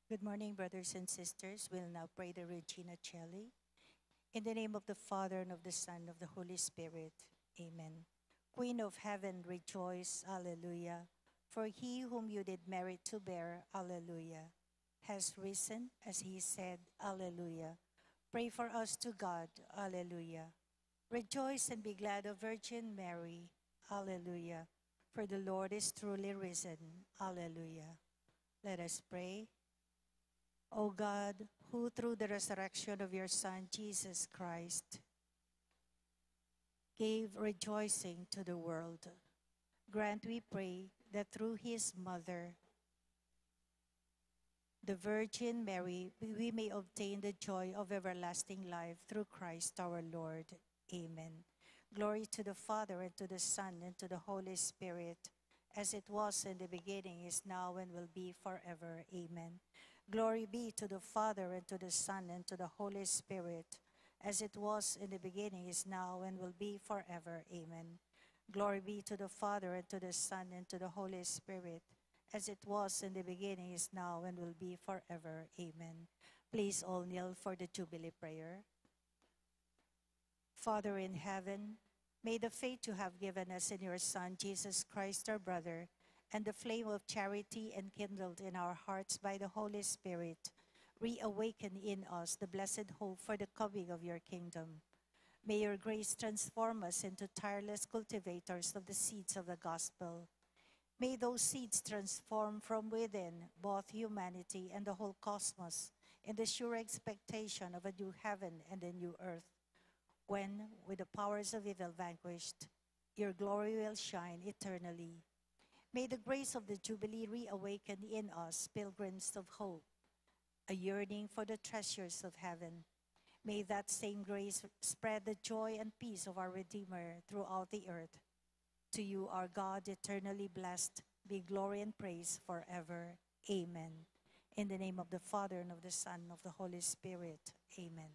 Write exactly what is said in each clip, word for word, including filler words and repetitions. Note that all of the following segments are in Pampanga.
Good morning, brothers and sisters. We'll now pray the Regina Caeli. In the name of the Father, and of the Son, and of the Holy Spirit. Amen. Queen of heaven, rejoice. Alleluia. For he whom you did merit to bear, Alleluia, has risen, as he said, Alleluia. Pray for us to God, Alleluia. Rejoice and be glad, O Virgin Mary, Alleluia. For the Lord is truly risen, Alleluia. Let us pray. O God, who through the resurrection of your Son, Jesus Christ, gave rejoicing to the world, grant, we pray, that through his mother, the Virgin Mary, we may obtain the joy of everlasting life through Christ our Lord. Amen. Glory to the Father, and to the Son, and to the Holy Spirit, as it was in the beginning, is now, and will be forever. Amen. Glory be to the Father, and to the Son, and to the Holy Spirit, as it was in the beginning, is now, and will be forever. Amen. Glory be to the Father, and to the Son, and to the Holy Spirit, as it was in the beginning, is now, and will be forever. Amen. Please all kneel for the Jubilee prayer. Father in heaven, may the faith you have given us in your Son, Jesus Christ, our brother, and the flame of charity enkindled in our hearts by the Holy Spirit reawaken in us the blessed hope for the coming of your kingdom. May your grace transform us into tireless cultivators of the seeds of the gospel. May those seeds transform from within both humanity and the whole cosmos in the sure expectation of a new heaven and a new earth, when, with the powers of evil vanquished, your glory will shine eternally. May the grace of the Jubilee reawaken in us pilgrims of hope, a yearning for the treasures of heaven. May that same grace spread the joy and peace of our Redeemer throughout the earth. To you, our God, eternally blessed, be glory and praise forever. Amen. In the name of the Father, and of the Son, and of the Holy Spirit. Amen.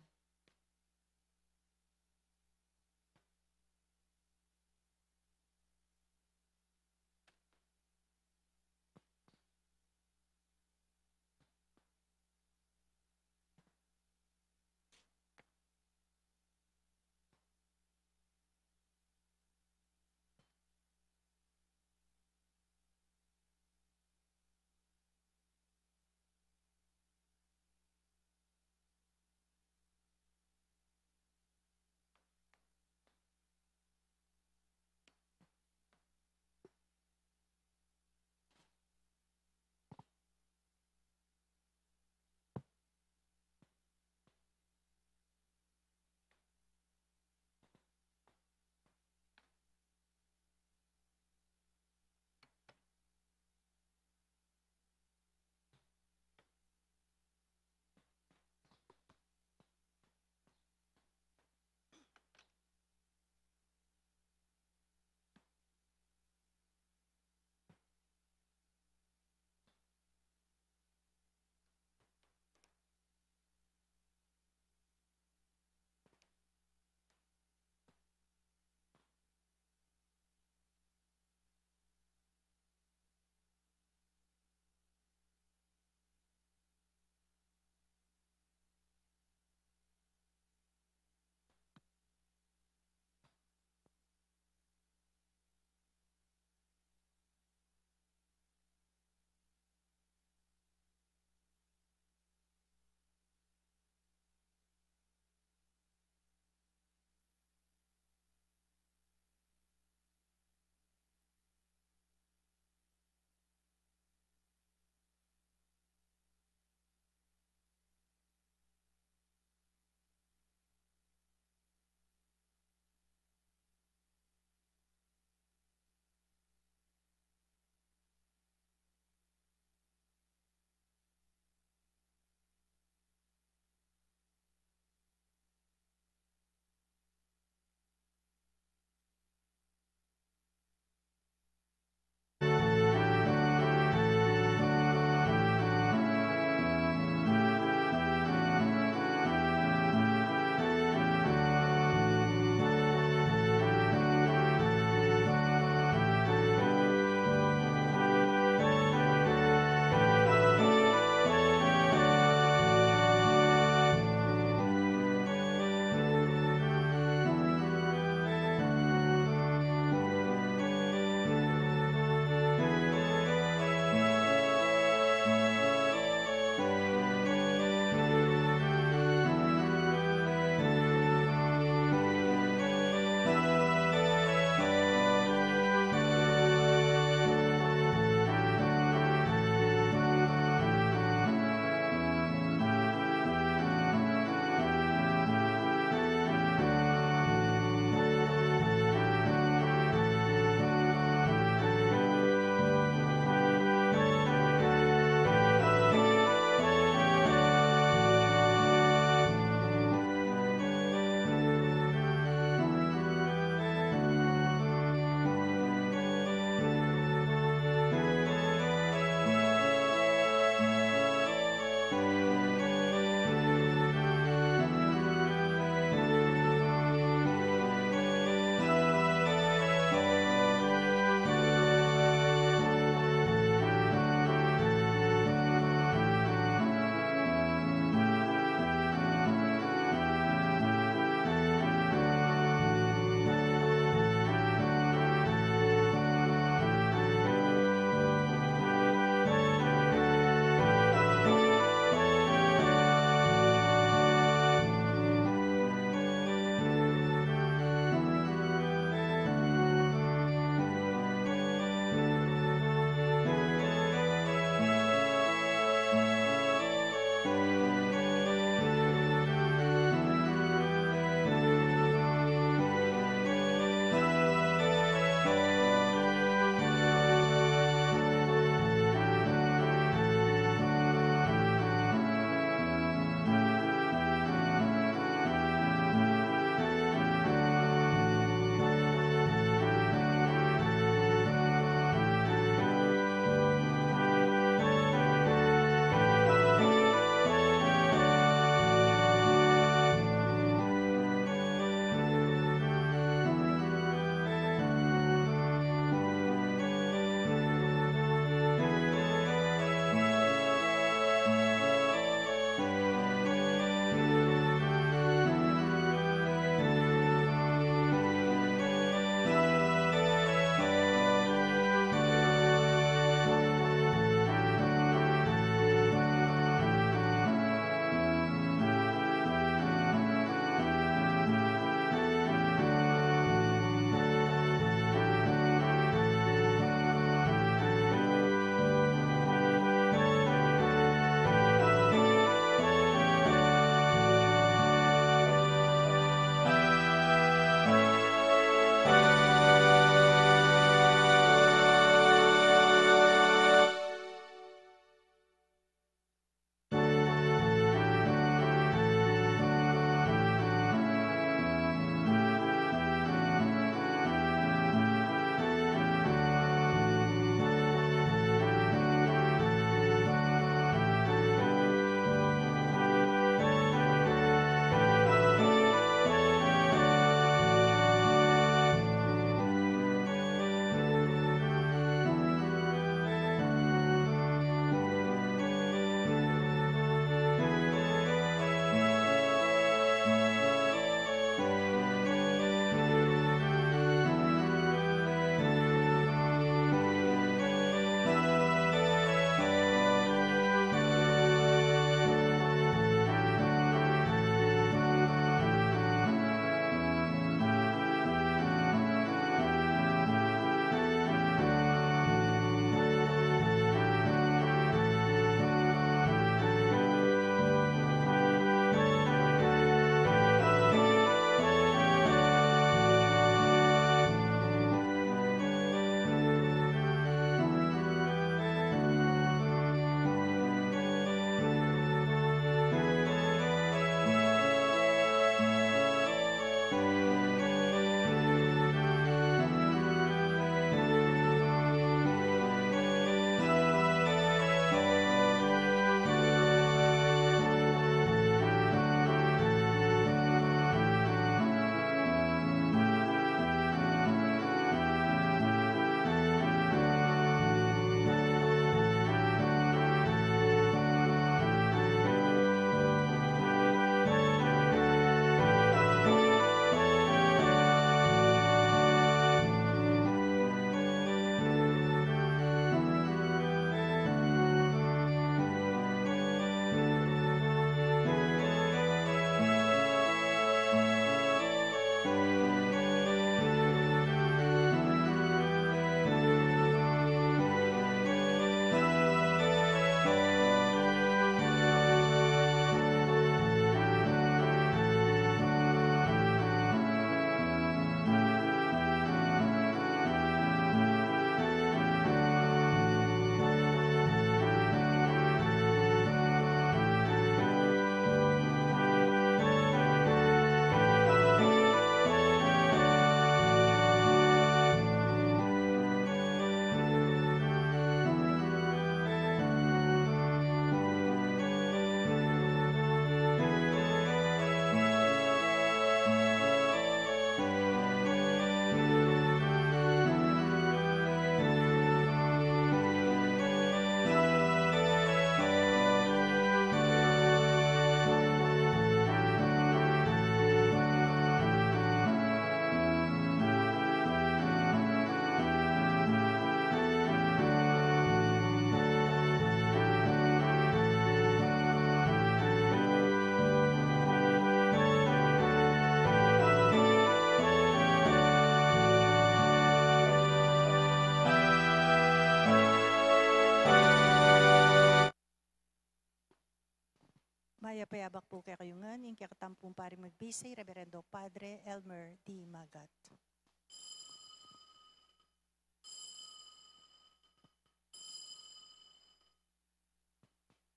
Payabak pu kekayu ngan ing kekatamu pung paring magbisay, Reverendo Padre Elmer D. Magat.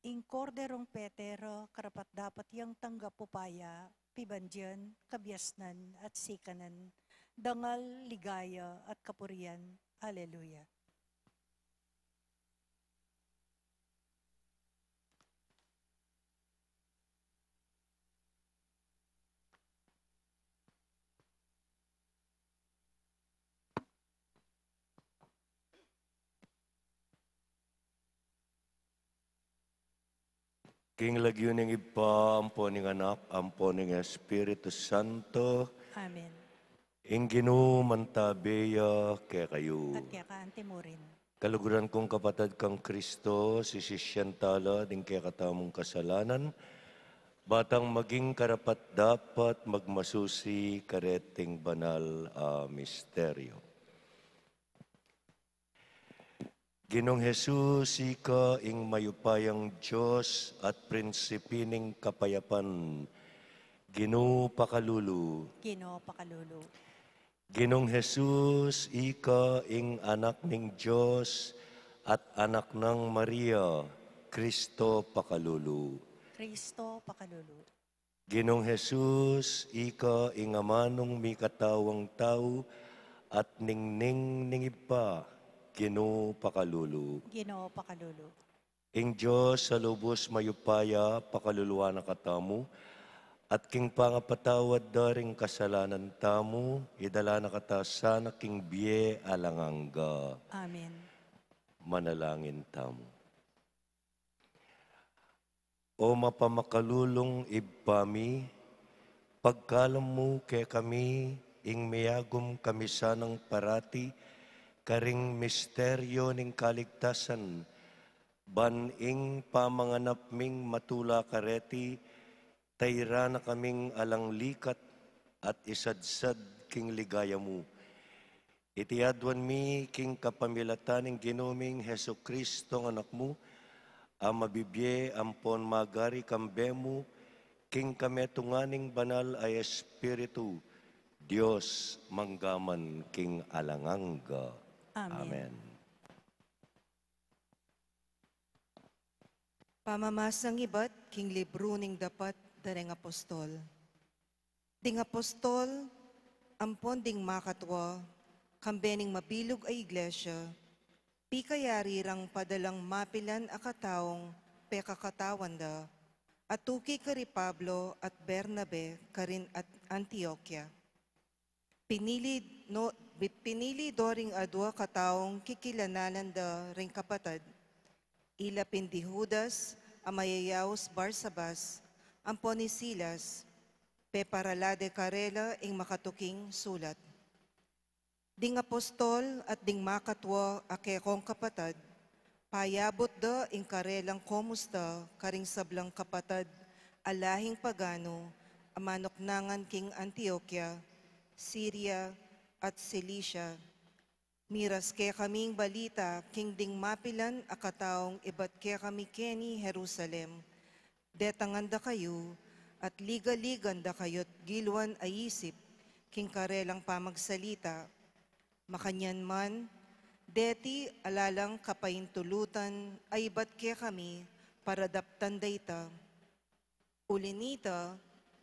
Ing Korderong Petero, karapat-dapat yang tanggap upaya, pibandian, kabiasnan, at sikanan, dangal, ligaya, at kapurian. Aleluya. King lagyu ning Ibpa, ampo ning Anak, ampo ning Espiritu Santo. Amen. Ing Ginu mantabe ya kekayu. At keka anti mu rin. Kaluguran kung kapatad kang Kristo, sisisian tala ding kekatamung kasalanan, batang maging karapat-dapat magmasusi kareting banal a misteryo. Ginung Jesus, ika ing mayupayang Dios at prinsipi ning kapayapan. Ginu, pakalulu. Ginu, pakalulu. Ginung Jesus, ika ing Anak ning Dios at Anak nang Maria. Kristo, pakalulu. Kristo, pakalulu. Ginung Jesus, ika ing amanung mikatawang tau at ningning ning Ibpa. Ginu, pakalulu. Ginu, pakalulu. Ing Dios a lubus mayupaya pakaluluan na katamu, at king pangapatawad da ring kasalanan tamu, idala na kata sana king bie alang angga. Amen. Manalangin tamu. O mapamakalulung Ibpa mi, pagkalam mu kekami ing miyagum kami sanang parati karing misteryo ning kaligtasan, ban ing pamanganap ming matula kareti, tairan na kaming alang likat at isadsad king ligaya mu. Iti aduan mi king kapamilatan ning Ginu ming Jesucristo, Anak mu, a mabibie ampon magari kambe mu, king kametungan ning Banal a Espiritu, Dios, manggaman king alang angga. Amen. Amen. Pamamasang ibat king libru ning Dapat da ring Apostol. Ding apostol, ampon ding makatua, kambe ning mabilug a iglesia, pikayari rang padalang mapilan a kataung pekakatawan da, a tuki kari Pablo at Bernabe karin at Antioquia. Pinili, no, bi-, pinili do ring adua kataung kikilanalan da ring kapatad, ila pin di Judas a mayayaus Barsabas, ampon i Silas, peparala de karela ing makatuking sulat. Ding apostol at ding makatua a kekong kapatad, payabut da ing karelang komusta karing sablang kapatad a lahing pagano a manuknangan king Antioquia, Siria, at Cilicia. Miras kekaming balita king ding mapilan a kataung ibat kekami keni Jerusalem. Detangan da kayu, at liga-ligan da kayut giluan a isip king karelang pamagsalita. Makanyan man, deti ala lang kapaintulutan a ibat kekami para daptan da ita. Uli nita,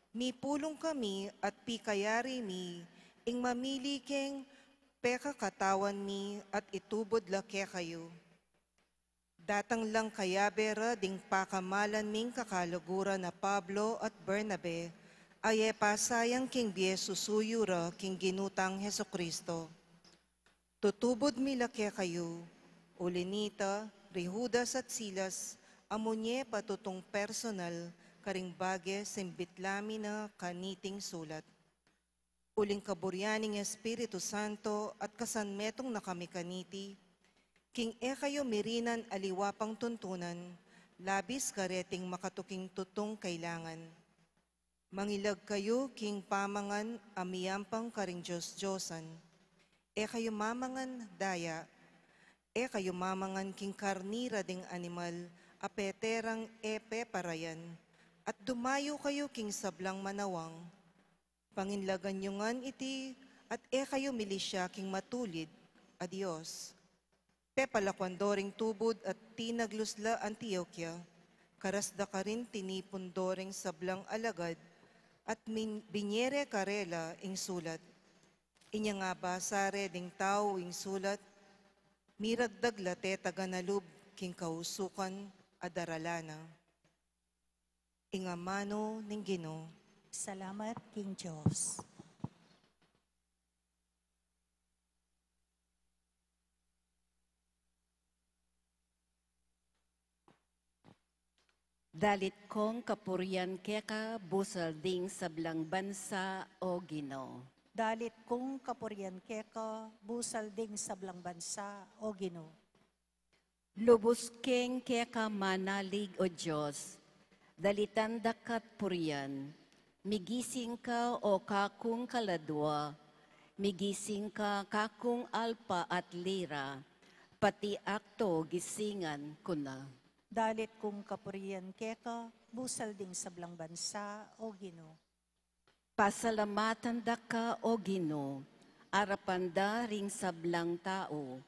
mipulung kami at pikayari mi ing mamili keng pekakatawan mi at itubud la kekayu. Datang lang kayabe ra ding pakamalan ming kakaluguran a Pablo at Bernabe, a e pasayang king bie susuyu ra king Ginu tang Jesucristo. Tutubud mi la kekayu, uli nita, ri Judas at Silas, a munye pa tutung personal karing bage simbit la mi na kaniting sulat. Uling kaburian ning Espiritu Santo at kasanmetung na kami kaniti, king e kayu mirinan aliwa pang tuntunan, labis kareting makatuking tutung kailangan. Mangilag kayu king pamangan a miyampang karing dios-diosan. E kayu mamangan daya, e kayu mamangan king karni ra ding animal a peterang e peparayan, at dumayu kayu king sablang manawang. Panginlagan yu ngan iti, at e kayu milisya king matulid a Dios. Pepalakuan do ring tubud at tinaglus la Antiokia, karas da karin tinipun do ring sablang alagad, at min-, binie re karela ing sulat. Inya ngabasa re ding tau ing sulat, miragdag la tetagan a lub king kausukan a daralan na. Ing amanu ning Ginu. Salamat king Dios. Dalit kung kapurian keka, busal ding sablang bansa, O Ginu. Dalit kung kapurian keka, busal ding sablang bansa, O Ginu. Lubus keng keka manalig, O Dios, dalitan da ka't purian. Migising ka, O kakung kaladua, migising ka, kakung alpa at lira, pati akto gisingan ku na. Dalit kung kapurian keka, busal ding sablang bansa, O Ginu. Pasalamatan da ka, O Ginu, arapan da ring sablang tau.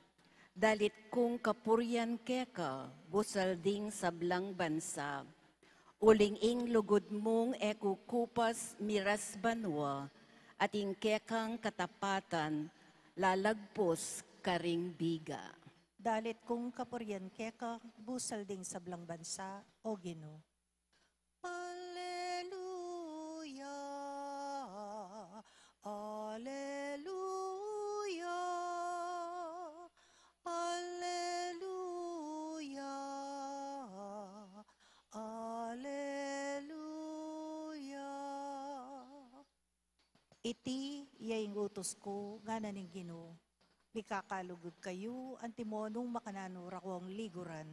Dalit kung kapurian keka, busal ding sablang bansa. Uling ing lugud mung e kukupas miras banua, at ing kekang katapatan lalagpus karing biga. Dalit kung kapurian keka, busal ding sablang bansa, O Ginu. Alleluia, alleluia, alleluia, alleluia. Iti ya ing utus ku, ngana ning Ginu, mikakalugud kayu, antimo nung makananu ra kung liguran.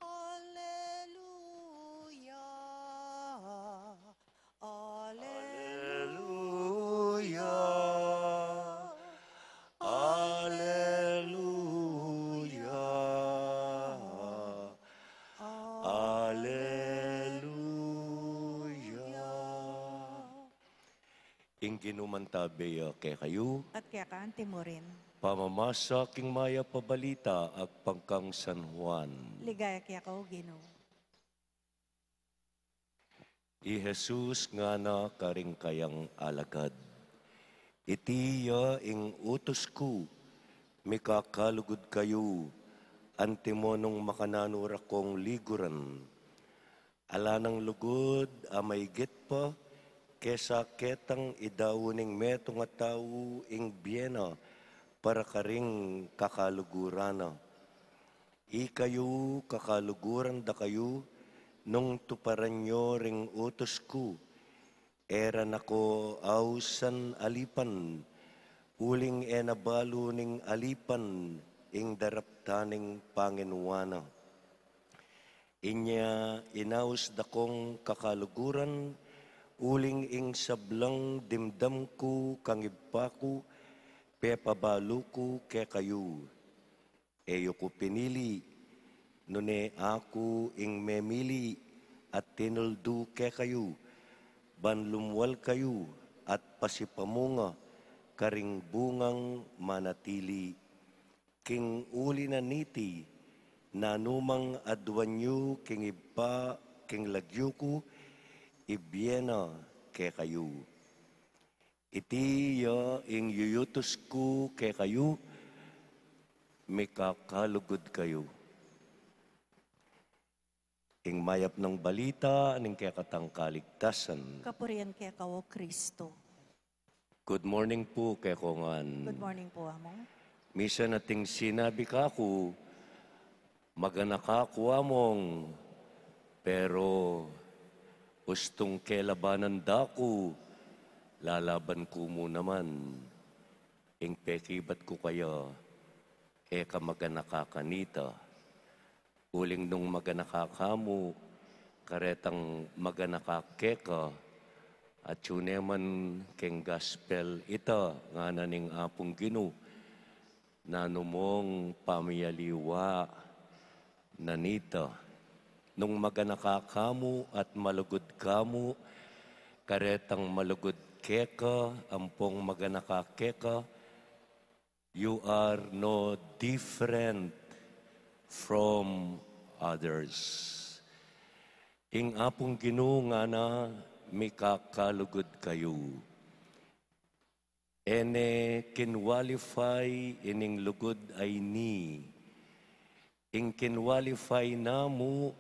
Alleluia, alleluia, alleluia, alleluia. Ing Ginu mantabe ya kekayu. At keka anti mu rin. Pamamasa king mayap a balita agpang kang San Juan. Ligaya keka, O Ginu. I Jesus ngana karing kayang alagad, iti ya ing utus ku, mikakalugud kayu, antimo nung makananu ra kung liguran. Ala nang lugud a maigit pa kesa ketang idau ning metung a tau ing bie na para karing kakaluguran na. Ikayu, kakaluguran da kayu nung tuparan yu ring utus ku. E ra na ko ausan alipan, uling e na balu ning alipan ing daraptan ning panginuan na. Inya inaus da kong kakaluguran, uling ing sablang dimdam ku kang Ibpa ku, pepabalu ku kekayu. E yu ku pinili, nune aku ing memili at tinuldu kekayu, ban lumual kayu at pasipamunga karing bungang manatili. King uli na niti, nanumang aduan yu king Ibpa king lagyu ku, ibie na kekayu. Iti ya ing yuyutus ku kekayu, mikakalugud kayu. Ing mayap nang balita ning kekatang kaligtasan. Kapurian keka, O Kristo. Good morning pu keko ngan. Good morning pu, Among. Misan ating sinabi kaku, maganaka ku, Among, pero ustung kelabanan da ku, lalaban ku mu naman. Ing pekibat ku kaya, e ka maganaka kanita. Uling nung maganaka ka mu, karetang maganaka keka, atyu ne man keng gospel ita, ngana ning Apung Ginu, nanu mung pamialiwa na nita. Nung maganaka kamu at malugud kamu, karetang malugud keka ampong maganaka keka, you are no different from others. Ing Apung Ginu ngana, mikakalugud kayu. E ne kinwalify ining lugud a ini. Ing kinwalify na mu,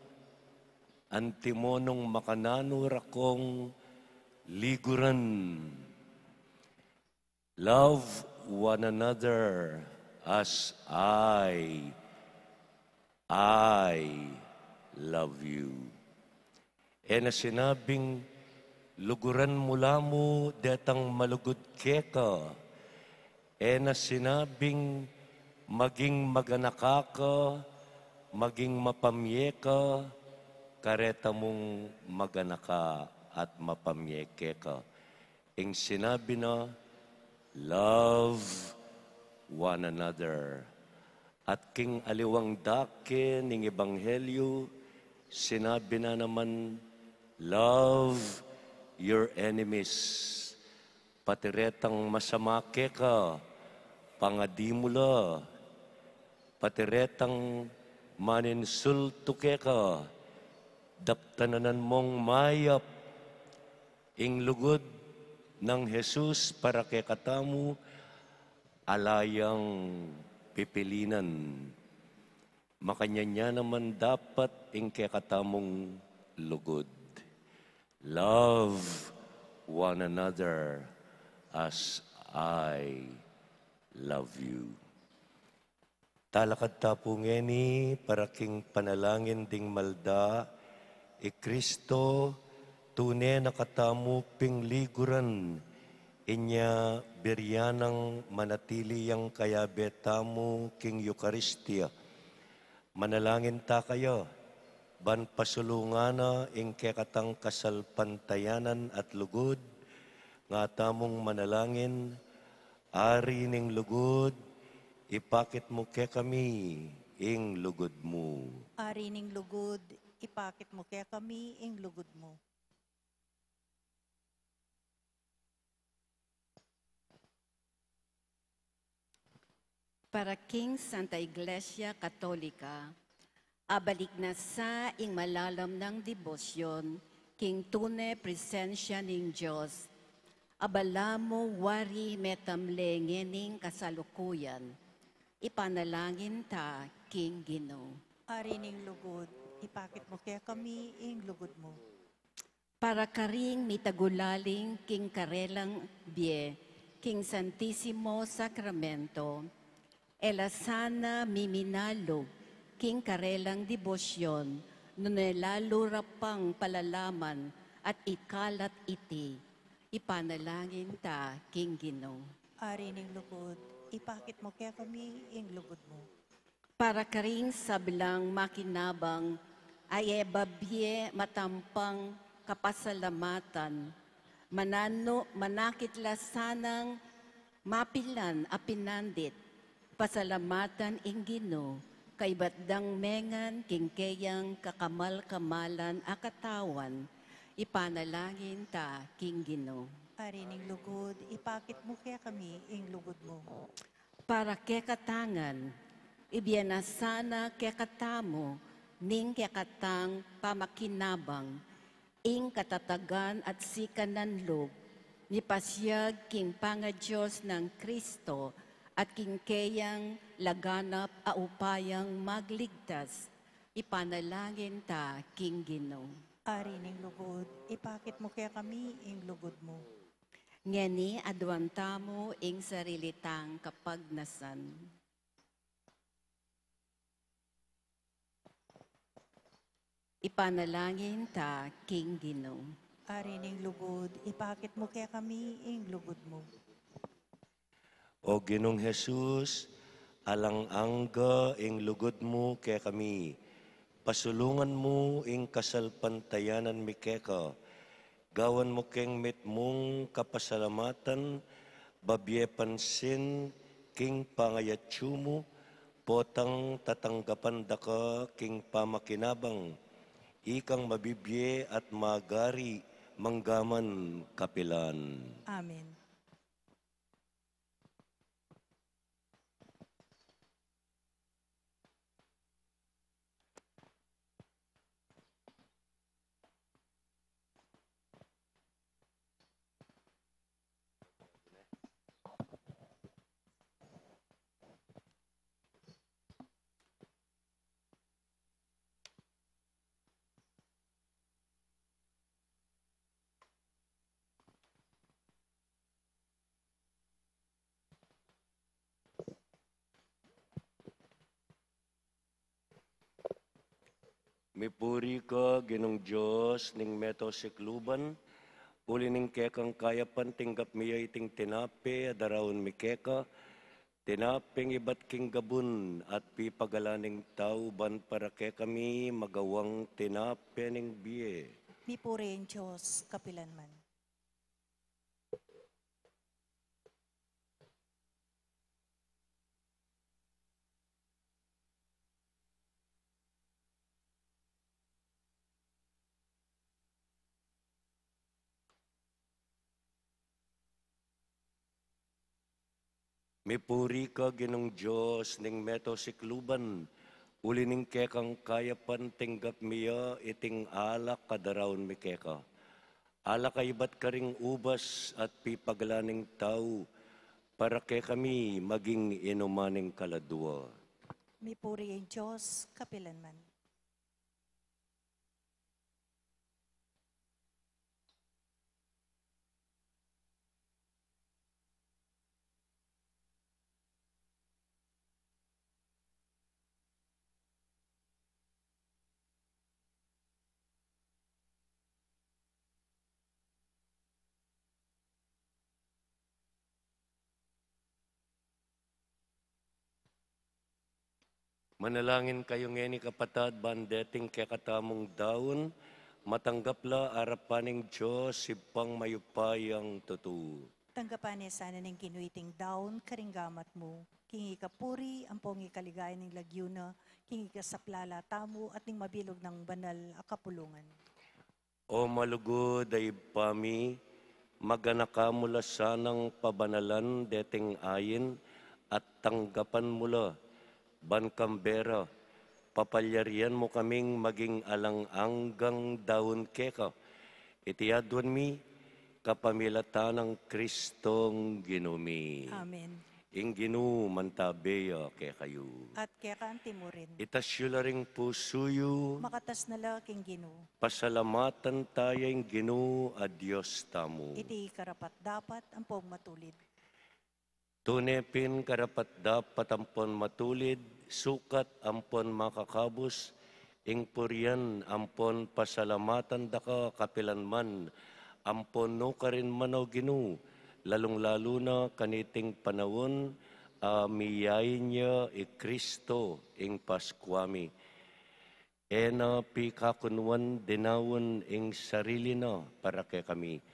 antimo nung makananu ra kong liguran. Love one another as I, I love you. E na sinabing, luguran mu la mu detang malugud keka. E na sinabing, maging maganaka ka, maging mapamye ka, kareta mung maganaka at mapamye keka. Ing sinabi na, love one another. At king aliwang dake ning ebanghelyo, sinabi na naman, love your enemies. Pati retang masama keka, pangadi mu la. Pati retang maninsultu keka, daptanan mong mayap. Ing lugud nang Jesus para kekatamu, ala yang pipilinan. Makanyan ya naman dapat ing kekatamung lugud. Love one another as I love you. Talakad ta pu ngeni para king panalangin ding malda, i Kristo tune na katamu ping liguran, inya buri nang manatili yang kayabe tamu king Eukaristia. Manalangin ta kaya, ban pasulungan na ing kekatang kasalpantayanan at lugud, nga tamung manalangin, Ari ning lugud, ipakit mu kekami ing lugud mu. Ari ning lugud, ipakit mu kekami ing lugud mu. Para king Santa Iglesia Katolika, abalik na sa ing malalam nang debosyon king tune presensya ning Dios. Abala mu wari metamle ngening kasalukuyan. Ipanalangin ta king Ginu. Ari ning lugud, ipakit mu kekami ing lugud mu. Para karing mitagulaling king karelang bie king Santisimo Sakramento, e la sana miminalug king karelang debosyon, nune lalu ra pang palalaman at ikalat iti. Ipanalangin ta king Ginu. Ari ning lugud, ipakit mu kekami ing lugud mu. Para karing sablang makinabang a e babie matampang kapasalamatan, mananu, manakit la sanang mapilan a pinandit, pasalamatan ing Ginu, kaybat dang mengan king keyang kakamal-kamalan a katawan, ipanalangin ta king Ginu. Ari ning lugud, ipakit mu kekami ing lugud mu. Para kekatangan, ibie na sana kekatamu ning kekatang pamakinabang, ing katatagan at sikanan lub, mipasiag king pangaDios nang Kristo at king keyang laganap a upayang magligtas, ipanalangin ta king Ginu. Ari ning lugud, ipakit mu kekami ing lugud mu. Ngeni aduan tamu ing sarili tang kapagnasan. Ipanalangin ta king Ginu. Ari ning lugud, ipakit mu kekami ing lugud mu. O Ginung Jesus, alang angga ing lugud mu kekami. Pasulungan mu ing kasalpantayanan mi keka. Gawan mu keng mitmung kapasalamatan, babie pansin king pangayatsu mu, potang tatanggapan da ka king pamakinabang. Ikang mabibie at magari manggaman kapilan. Amen. Mipuri ka, Ginung Dios ning meto sikluban, uli ning kekang kayapan tinggap mi ya iting tinape a daraun mi keka, tinapeng ibat king gabun at pipagalan ning tau ban para kekami magawang tinape ning bie. Mipuri ing Dios kapilan man. Mipuri ka, Ginung Dios ning meto sikluban, uli ning kekang kayapan tinggap mi ya iting alak a daraun mi keka. Alak a ibat karing ubas at pipagalan ning tau, para kekami maging inuman ning kaladua. Mipuri ing Dios kapilan man. Manalangin kayu ngeni, kapatad, ban deting kekatamung daun, matanggap la arapan ning Dios Ibpang mayupayang tutu. Tanggapan ne sana ning Ginu iting daun karing gamat mu, king ikapuri ampong ikaligaya ning lagyu na, king ikasaplala tamu at ning mabilug nang banal a kapulungan. O malugud a Ibpa mi, maganaka mu la sanang pabanalan deting ain at tanggapan mu la, ban kambe ra, papalyarian mu kaming maging alang anggang daun keka. Iti aduan mi kapamilatan nang Kristong Ginu mi. Amen. Ing Ginu mantabe ya kekayu. At keka anti mu rin. Itas yu la ring pusu yu. Makatas na la king Ginu. Pasalamatan taya ing Ginu a Dios tamu. Iti karapat-dapat ampong matulid. Tune pin karapat-dapat ampon matulid, sukat ampon makakabus, ing purian ampon pasalamatan da ka kapilan man, ampon nukarin man, O Ginu, lalung-lalu na kaniting panaun a miyain ya i Kristo ing Paskua mi. E na pikakunuan dinaun ing sarili na para kekami.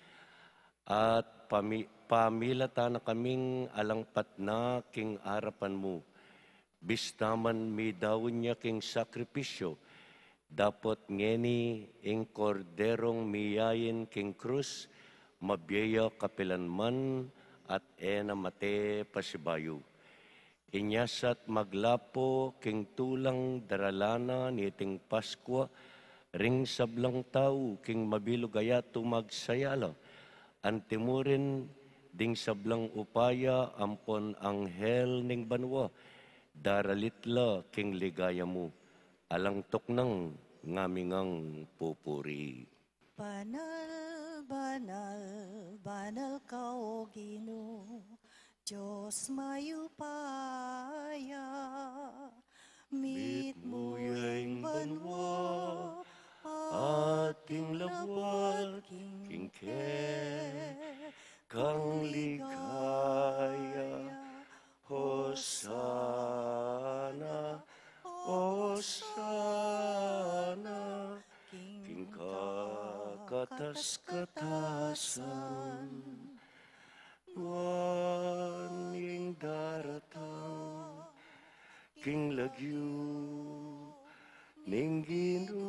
At pami-, pamilatan na kaming alang patna king arapan mu. Bista man midaun ya king sakripisyu, dapot ngeni ing Korderong miyain king krus, mabie ya kapilan man at e na mate pasibayu. Inya sat maglapo king tulang daralan na niting Paskua, ring sablang tau king mabilug a yatu magsaya la, anti mu rin ding sablang upaya ampon anghel ning banua, daralit la king ligaya mu, alang tuknang ngamingang pupuri. Banal, banal, banal ka, O Ginu, Dios mayupaya. Mitmu ya ing banua at ing labuad king kekang ligaya. Hosana, Hosana, king kakatas-katasan. Nuan ing daratang king lagyu ning Ginu.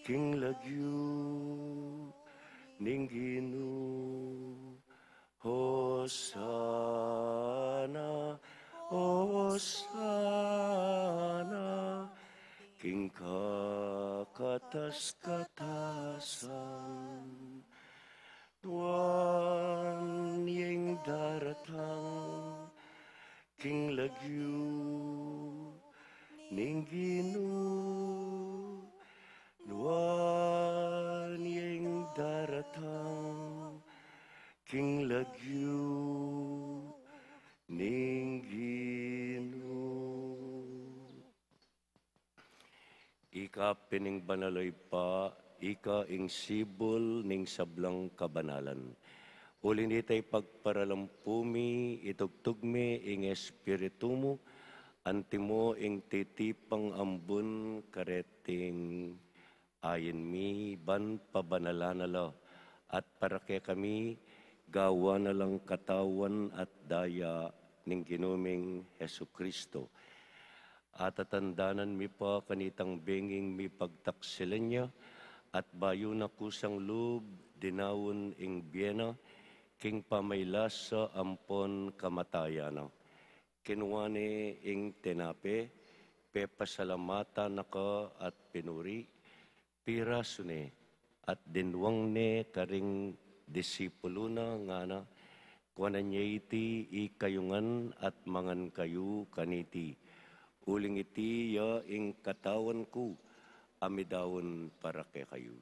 king lagyu ning Ginu. Hosana, Hosana, king kakatas-katasan. Nuan ya ing daratang king lagyu ning Ginu. Nuan ya ing daratang king lagyu ning Ginu. Ika pin ing banal, o Ibpa, ika ing sibul ning sablang kabanalan. Uli na nita, ipagparalampu mi, itugtug mi ing Espiritu mu, antimo ing titipang ambun kareting ain mi, ban pabanalan na la, at para kekami, gawan na lang katawan at daya ning Ginu ming Jesucristo. Atatandanan mi pa kanitang benging mipagtaksilan ya, at bayu na kusang lub, dinaun ing bie na, king pamaylasa ampon kamatayan na. Kinua ne ing tinape, pepasalamatan na ka at pinuri, pirasu ne, at dinwang ne karing disipulu na, ngana, kuanan ye iti ikayu ngan at mangan kayu kaniti. Uling iti ya ing katawan ku, a midaun para kekayu.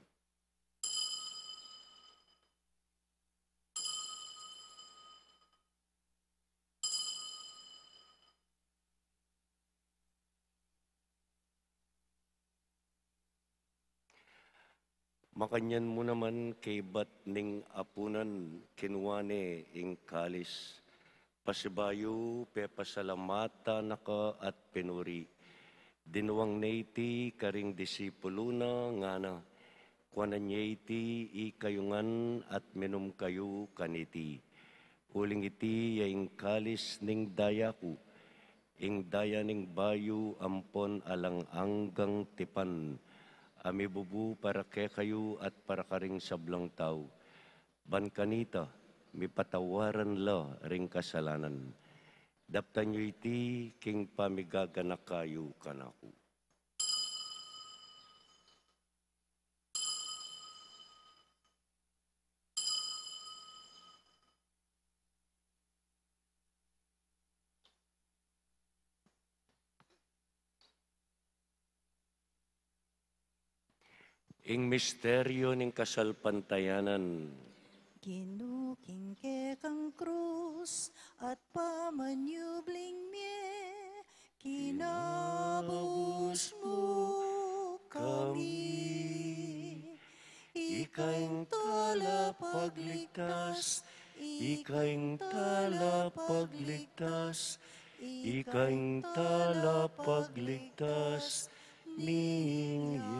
Makanyan mu naman kaybat ning apunan, kinua ne ing kalis, pasibayu pepasalamatan na ka at pinuri, dinwang ne iti karing disipulu na, ngana, kuanan ye iti ikayu ngan at minum kayu kaniti. Uling iti ya ing kalis ning daya ku, ing daya ning bayu ampon alang anggang tipan, a mibubu para kekayu at para karing sablang tau, ban kanita mipatawaran la ring kasalanan. Daptan yu iti king pamigaganaka yu kanaku. Ing misteryu ning kasalpantayanan. Ginu, king kekang krus at pamanyubling mie, kinabus mu kami. Ika ing talapagligtas, ika ing talapagligtas, ika ing talapagligtas ning yatu.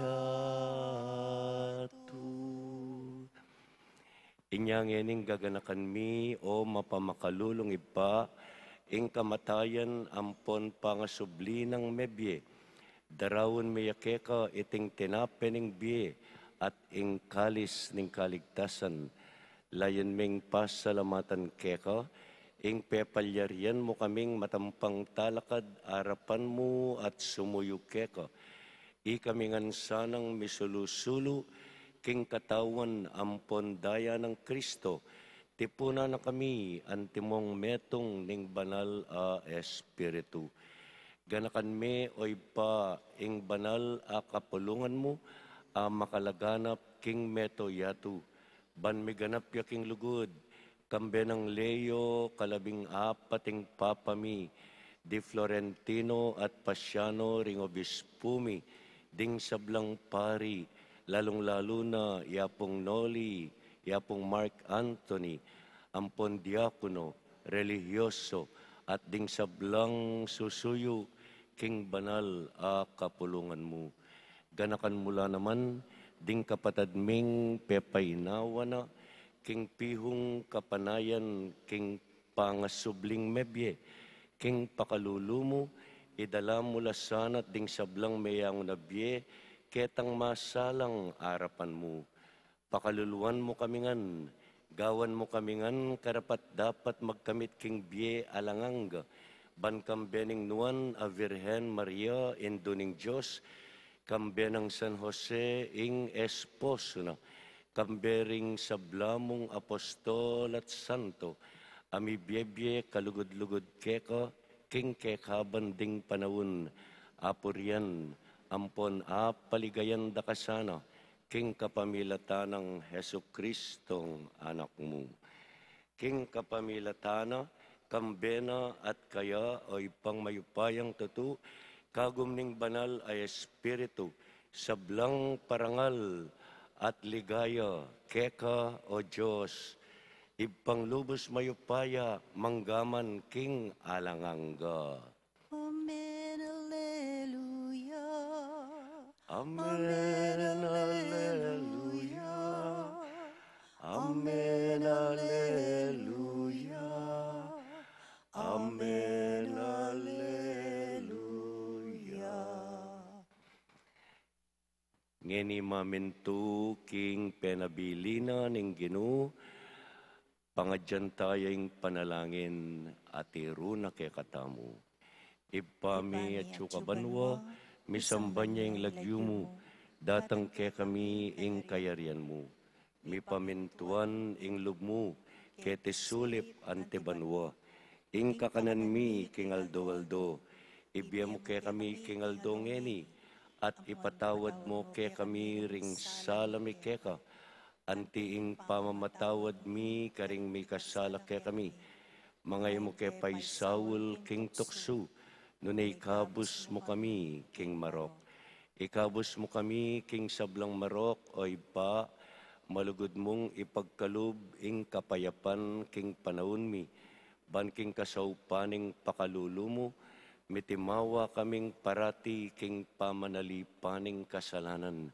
Inya ngening gaganakan mi, o mapamakalulung Ibpa, ing kamatayan ampon pangasubli nang mebie, daraun mi ya keka iting tinape ning bie at ing kalis ning kaligtasan. Layun ming pasalamatan keka, ing pepalyarian mu kaming matampang talakad arapan mu at sumuyu keka. Ikami ngan sanang misulu-sulu king katawan ampon daya nang Kristo, tipunan na kami antimong metung ning Banal a Espiritu. Ganakan me, o Ibpa, ing banal a kapulungan mu a makalaganap king meto yatu, ban miganap ya king lugud, kambe nang Leo kalabing apat ing Papa mi, di Florentino at Pasiano ring obispu mi, ding sablang pari, lalung-lalu na i Apung Noli, i Apung Mark Anthony, ampon diakono, relihiyoso, at ding sablang susuyu king banal a kapulungan mu. Ganakan mu la naman ding kapatad ming pepainawa na king pihung kapanayan king pangasubling mebie, king pakalulu mu, idala mu la sana ding sablang meyangu na bie ketang masalang arapan mu. Pakaluluan mu kami ngan, gawan mu kami ngan karapat-dapat magkamit king bie alang angga, ban kambe ning Nuan a Virgen Maria, Indu ning Dios, kambe nang San Jose ing esposo na, kambe ring sabla mung apostol at santo, a mibie-bie kalugud-lugud keka, king kekaban ding panaun, apurian, ampon apaligayan da ka sana, king kapamilatan nang Jesucristong Anak mu. King kapamilatan na, kambe na at kaya, o Ibpang mayupayang tutu, kagum ning Banal a Espiritu, sablang parangal at ligaya keka, o Dios, Ibpang lubus mayupaya, manggaman king alang angga. Amen, alleluia. Amen, alleluia. Amen, alleluia. Amen, alleluia. Ngeni mamintu king penabilin na ning Ginu, pangadyan taya ing panalangin a tiru na kekatamu. Ibpa mi, atsu ka banua, misamban ya ing lagyu mu, datang kekami ing kayarian mu, mipamintuan ing lub mu, keti sulip anti banua. Ing kakanan mi king aldo-aldo, ibie mu kekami king aldo ngeni, at ipatawad mu kekami ring sala mi keka, anti ing pamamatawad mi karing mikasala kekami. Manga e mu ke paisaul king tuksu, nune ikabus mu kami king marok. Ikabus mu kami king sablang marok, o Ibpa, malugud mung ipagkalub ing kapayapan king panaun mi, ban king kasaupan ning pakalulu mu, mitimawa kaming parati king pamanalipan ning kasalanan,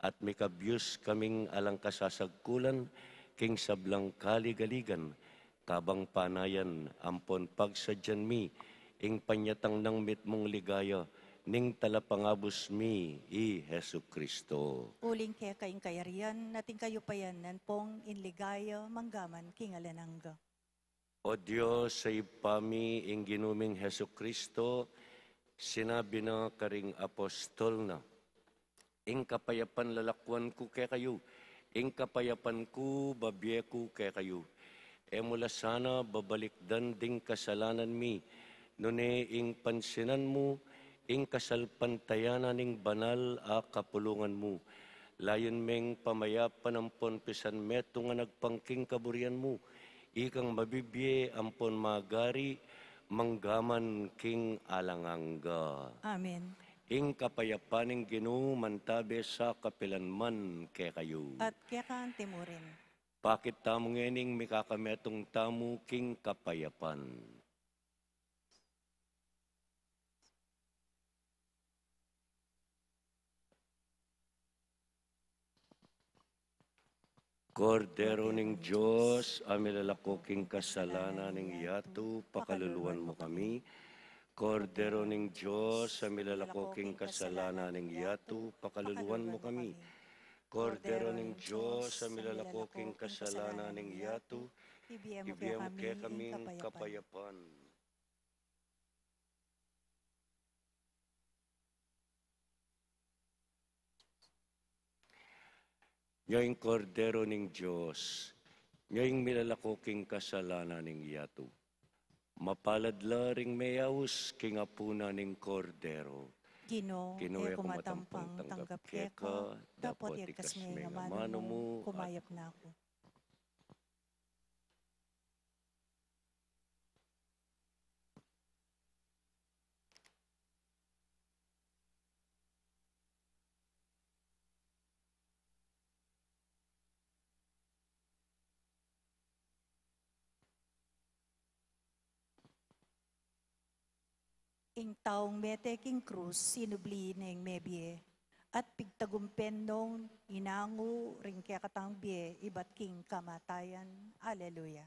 at mikabyus kaming alang kasasagkulan king sablang kaligaligan, kabang panayan ampon pagsadyan mi ing panyatang nang mitmung ligaya ning Talapangabus mi, i Jesucristo. Uling keka ing kayarian, at ing kayupayan, ampong ing ligaya, manggaman king alang angga. O Dios a Ibpa mi, ing Ginu ming Jesucristo, sinabi na karing apostol na, ing kapayapan lalakuan ku kekayu, ing kapayapan ku babie ku kekayu. E mu la sana babalikdan ding kasalanan mi, nune ing pansinan mu ing kasalpantayanan ning banal a kapulungan mu. Layun meng pamayapan ampon pisan metung a nagpang king kaburian mu, ikang mabibie ampon magari manggaman king alang angga. Amen. Ing kapayapan ning Ginu mantabe sa kapilan man kekayu. At keka anti mu rin. Pakit tamu ngening mikakametung tamu king kapayapan. Kordero ning Dios, a milalako king kasalanan ning yatu, pakaluluan mu kami. Kordero ning Dios, a milalako king kasalanan ning yatu, pakaluluan mu kami. Kordero ning Dios, a milalako king kasalanan ning yatu, ibie mu kekami ing kapayapan. Nya ing Kordero ning Dios, nya ing milalako king kasalanan ning yatu. Mapalad la ring meyaus king apunan ning Kordero. Ginu, Ginu, e ku matampang tanggap keka, dapot igkas me ing amanu mu, kumayap na ku. Ing taung mete king krus, sinubli neng mebie, at pigtagumpen nong inangu ring kekatang bie ibat king kamatayan. Aleluya.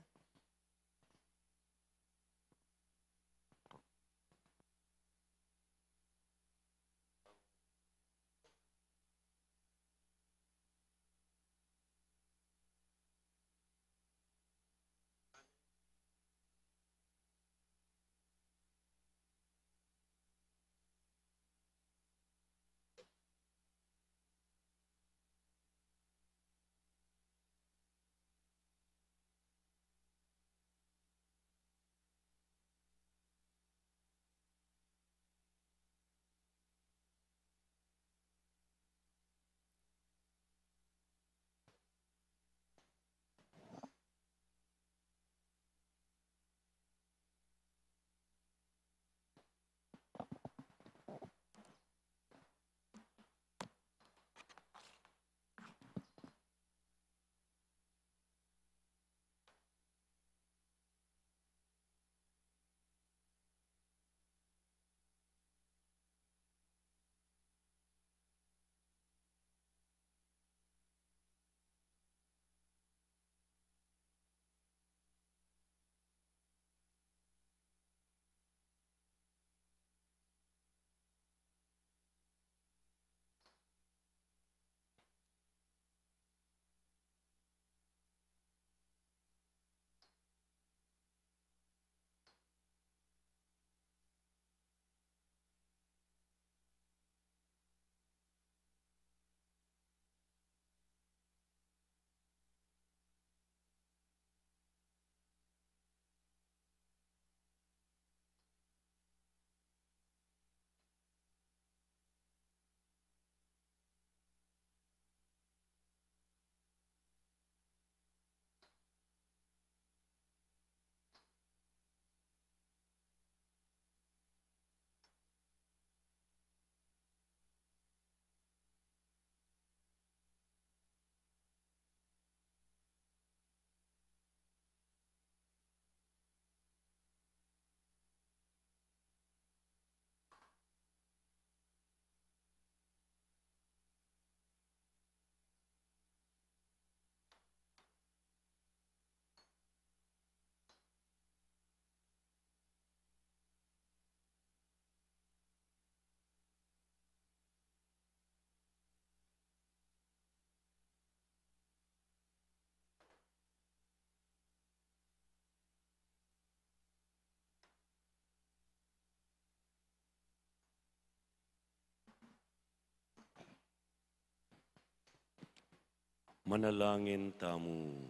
Manalangin tamu.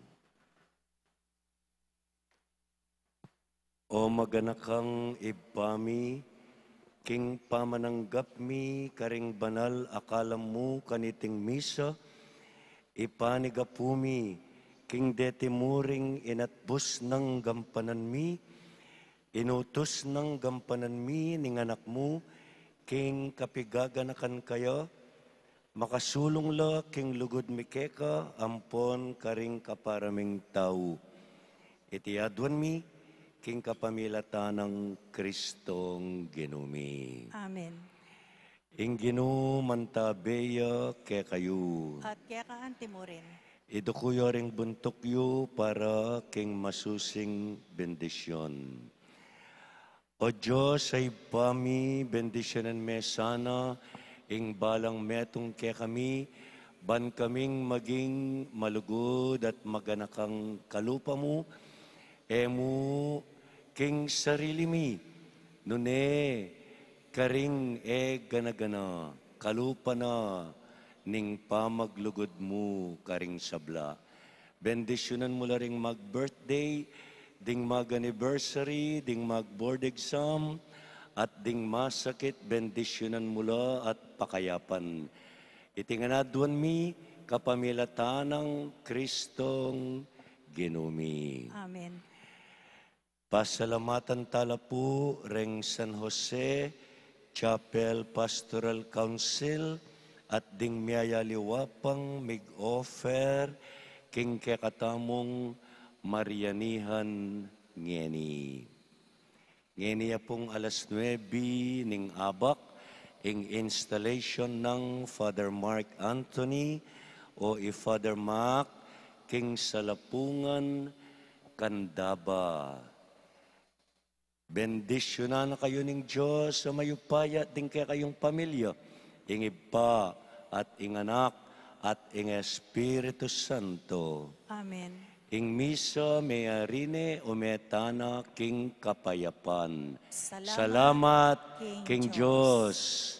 O maganakang Ibpa mi, king pamananggap mi karing banal a kalam mu kaniting misa, ipanigapu mi king deti mu ring inatbus nang gampanan mi, inutus nang gampanan mi ning Anak mu king kapigaganakan kaya, makasulung la king lugud mi keka ampon karing kapara ming tau. Iti aduan mi king kapamilatan nang Kristong Ginu mi. Amen. Ing Ginu mantabe ya kekayu. At keka anti mu rin. Iduku yu ring buntuk yu para king masusing bendisyon. O Dios a Ibpa mi, bendisyunan me sana ing balang metung kekami, ban kaming maging malugud at maganakang kalupa mu, e mu king sarili mi, nune karing e gana-gana, kalupa na ning pamaglugud mu karing sabla. Bendisyunan mu la ring mag-birthday, ding mag-anniversary, ding mag-board exam, at ding masakit, bendisyunan mu la at pakayapan. Iti ngan aduan mi, kapamilatan nang Kristong Ginu mi. Amen. Pasalamatan tala pu reng San Jose Chapel Pastoral Council at ding miyayaliwa pang mig-offer king kekatamung marianihan ngeni. Ngeni ya pung alas nuebe ning abak, ing installation nang Father Mark Anthony o i Father Mark king Salapungan, Candaba. Bendisyunan na kayu ning Dios a mayupaya, ding kekayung pamilya, ing Ibpa at ing Anak at ing Espiritu Santo. Amen. Ing misa meyari ne, ume tana king kapayapan. Salamat king Dios.